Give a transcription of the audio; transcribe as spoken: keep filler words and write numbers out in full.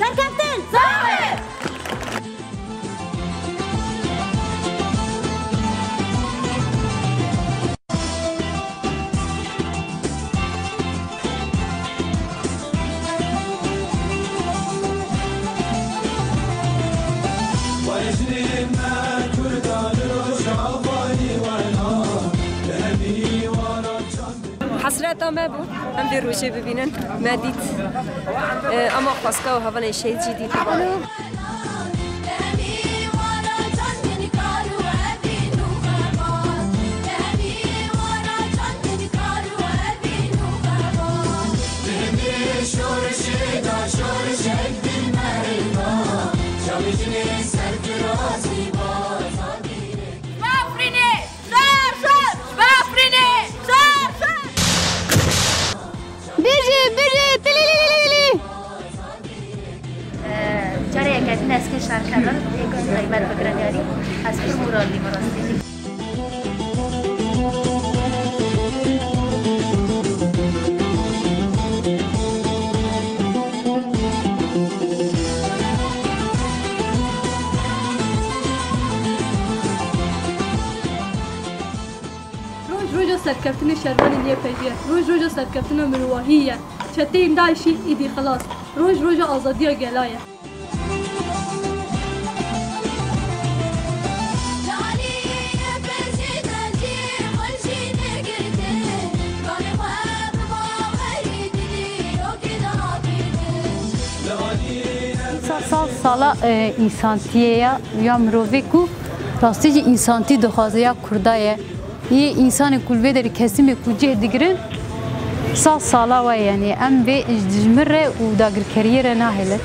Serkeftin! Sağ olun! Hesreta me bû, em vê rojê bibînin. Me dît, e, ema xwezka û hevalên şehîd jî dîtibû. Bafrînê! Şer, şer! Bafrînê! Şer, şer! Bijî, bijî, tilî, lî, lî, lî, lî! Carê yekê din ez kê şer kevim, ê gund reyber bigire diyarî, ez pir moralî me rastî. Roj roja serkeftinê şervanên Y P G ye. Roj roja serkeftina mirovahî ye. Çeteyên DAIŞ'î êdî xilas. Roj roja azadiya gela ye. Îsa sal sala, e, însantiyê ya, ya mirovê ku rastî jî însantî dixwaze ya Kurda ye. Yê însanê ku li vê derê kesîmê ku cih digirin, sal sala we ye, yanî em vê ji dijmin re û dagirkeriyê re nahêlin.